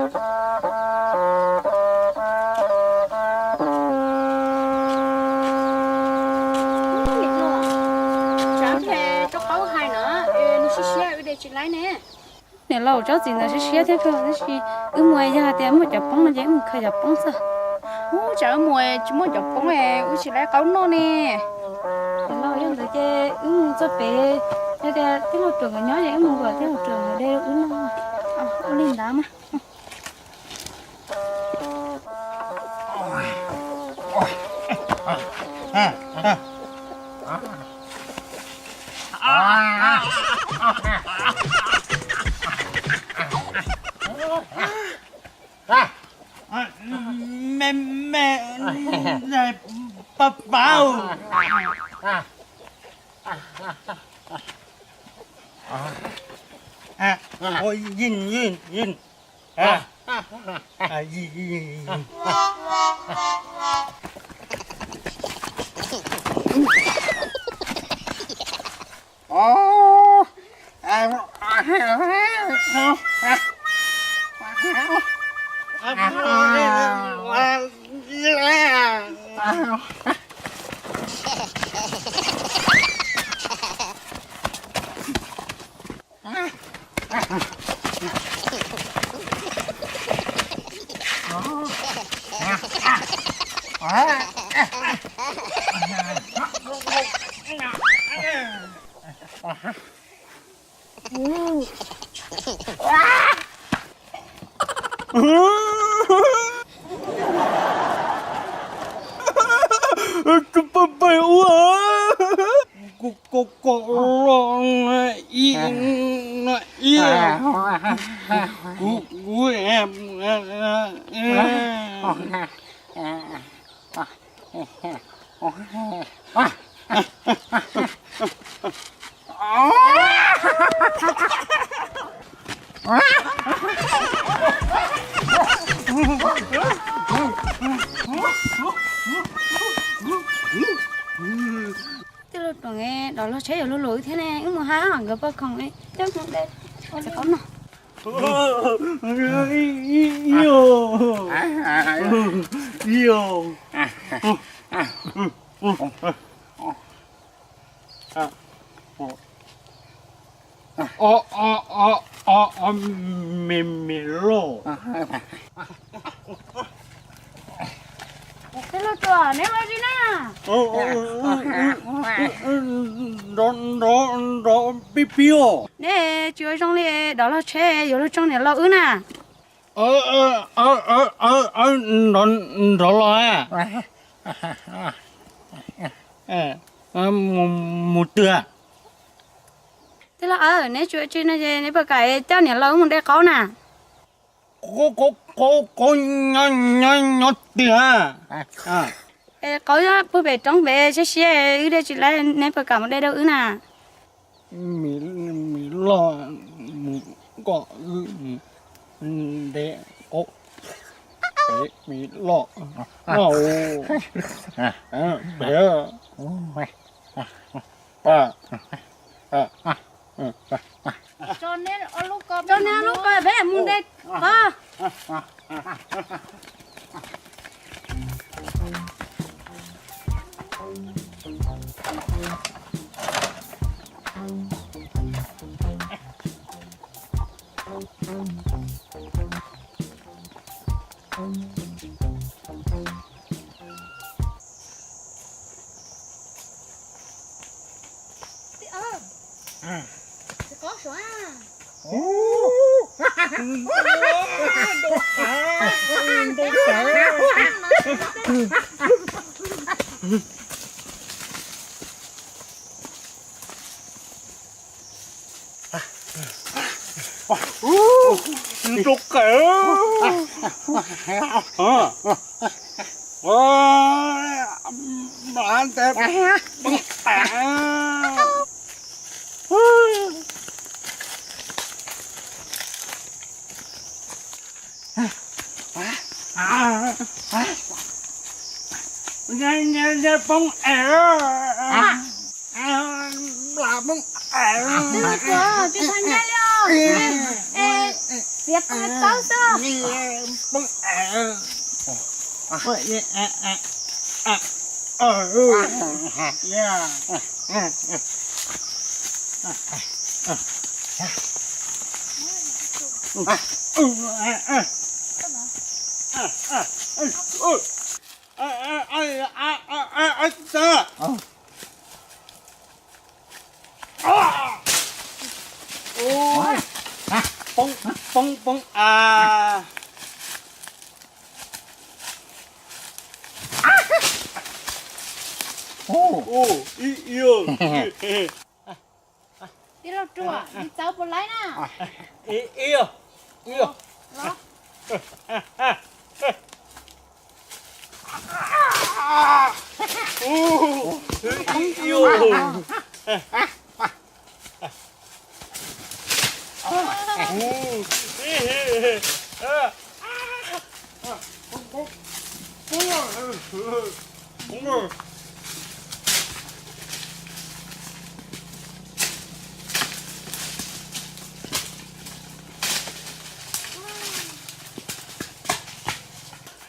Niam laus, tsam ntshe rau qauv hais no, nws siab siab wb de tsis laib ne. Niam laus, tsob txiv ntawd siab siab thiab kawg, tab sis wb mus yog tias muaj cov poob no ces wb mus khaws cov poob xwb. Ub, tsam wb mus tsis muaj cov poob es wb tsis laib qauv noj ne. Niam laus, yog ntawd ces wb mus txog pem, yog tias tij laug Ruam nkawd nyob ces wb mus kom tij laug Ruam nkawd de rau wb noj. Ua li ntawd mas. Me me, pab pab. Yin yin yin. Koj pab pab ua, kuv kuv kuv los ib no ib, kuv kuv Tij laug Ruam, dov log tsheb yuav luag luag wb thiab ne, wb mus hab nkawd poj khoom coj mus de txiv qaub noj. Me me loj. Tij laug Ruam, neb ua dab tsi na? Nrov nrov pib pib os. Neb tsis ua zoo li, dov log tsheb yuav luag tsoo niam laus wb na. Nrov los. Mus twg? Tij laug, neb tsis ua tsi no ces neb puas kam coj niam laus wb mus de qaub na? Qaub nyob nyob twg? Qaub nyob puag pem roob pem siab siab, wb de tsis laib, neb puas kam mus de rau wb na? Me loj, mus kom wb de qaub pem me loj. Pem. Tso neb lub ko peb mus de qaub. Nrau kawg. Poob es, poob es. Tij laug Ruam, tsis tau ncaj li os. Txiav poob tau xwb. Poob, poob, poob a. Ib, ib. Tij laug Ruam, nws txawv puas laib na? Ib, ib, ib. Los.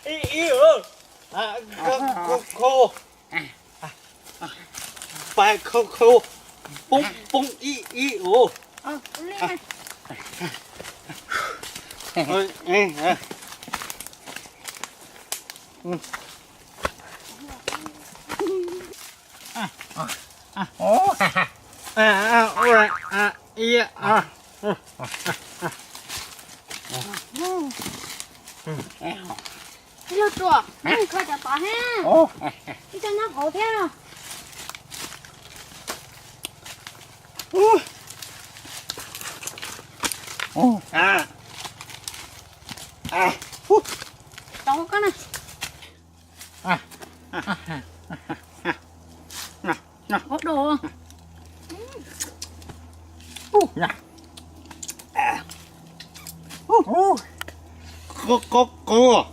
Ib, ib. Khau, khau, khau. Pais khau khau, poob poob ib ib os. Ib, ib. Ib lub tsua, kho cov tod ha. Ib co nyob hauv thiab. Tod koj na. Ua dua. Qab qab. Qab qab.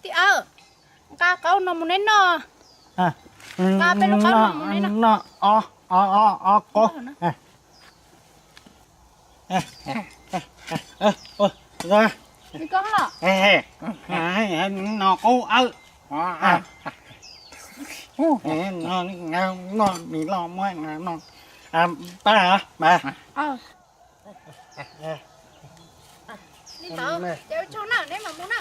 Tij aw, nqa qaub no mus neb noj. Nqa peb lub qaub no mus neb noj. Ob qaub. No qaub aw. No mis loj muab no pab mas. Li ntawd ces ua tsaug na, neb mam mus na.